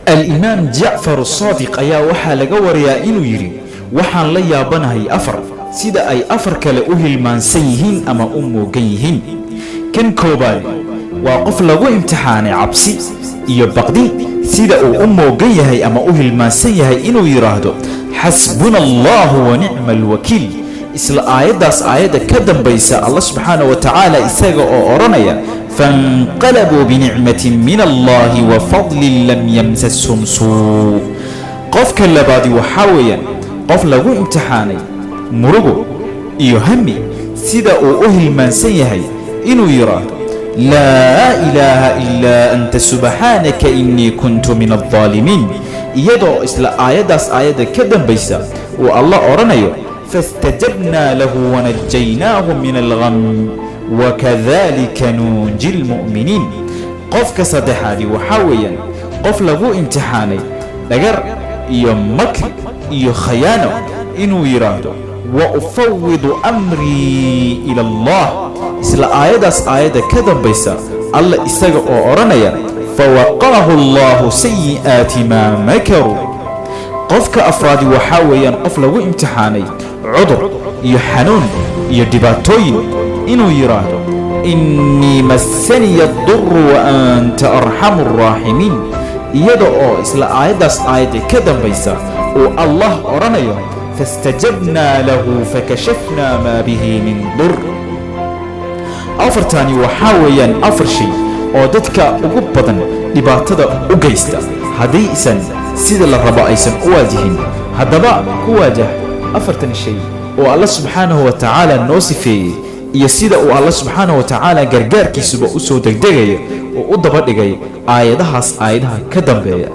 Alimaam Jacfar Saadiq ayaa waxaa laga wariyaa inuu yidhi: "Waxaan la yaabanahay afar, sida ay afar kale u hilmaansan yihiin ama u moogan yihiin." Kan koobaad waa qof lagu imtixaanay cabsi iyo baqdin, sida uu u moogan yahay ama u hilmaansan yahay inuu yidhaahdo "Xasbuna Allahu wa nicma alwakiil", isla aayaddaas aayadda ka dambaysa Allah subxaana wa tacaala isaga oo odhanaya "Fainqalabuu binicmatin min Allahi wa fadlin lam yamsashum suu". Qofka labaadi waxaa weeyaan qof lagu imtixaanay murugo iyo hami, sida uu u hilmaansan yahay inuu yidhaahdo "Laa ilaaha ilaa anta subxaanaka innii kuntu min aldaalimiin", iyadoo isla aayaddaas aayadda ka dambaysa uu Allah odhanayo "Faاstajabnaa lahu wanajaynaahu min algham wakadalika nunji lmu'miniin". Qofka saddexaadi waxaa weeyaan qof lagu imtixaanay dhagar iyo makri iyo khayaano, inuu yidhaahdo "Wa ufawidu amrii ila Allah", isla aayaddaas aayadda ka dambaysa Alla isaga oo odhanaya "Fawaqaahu Allahu sayi'aati maa makaruu". Qofka afraadi waxaa weeyaan qof lagu imtixaanay cudur iyo xanuun iyo dhibaatooyin, inuu yidhaahdo "Innii massaniya adduru wa anta arxamu arraaximiin", iyada oo isla aayaddaas aayadda ka dambaysa uu Allah odhanayo "Faاstajabnaa lahu fakashafnaa maa bihi min dur". Afartani waxaa weeyaan afar shay oo dadka ugu badan dhibaatada u geysta haddaysan sida la rabo aysan u waajihin. Haddaba ku waajah afartan shay oo Alla subxaanahu wa tacaala noo sifeeyey iyo sida uu Alla subxaanahu wa tacaala gargaarkiisuba u soo degdegayo oo u daba dhigay aayadahaas aayadaha ka dambeeya.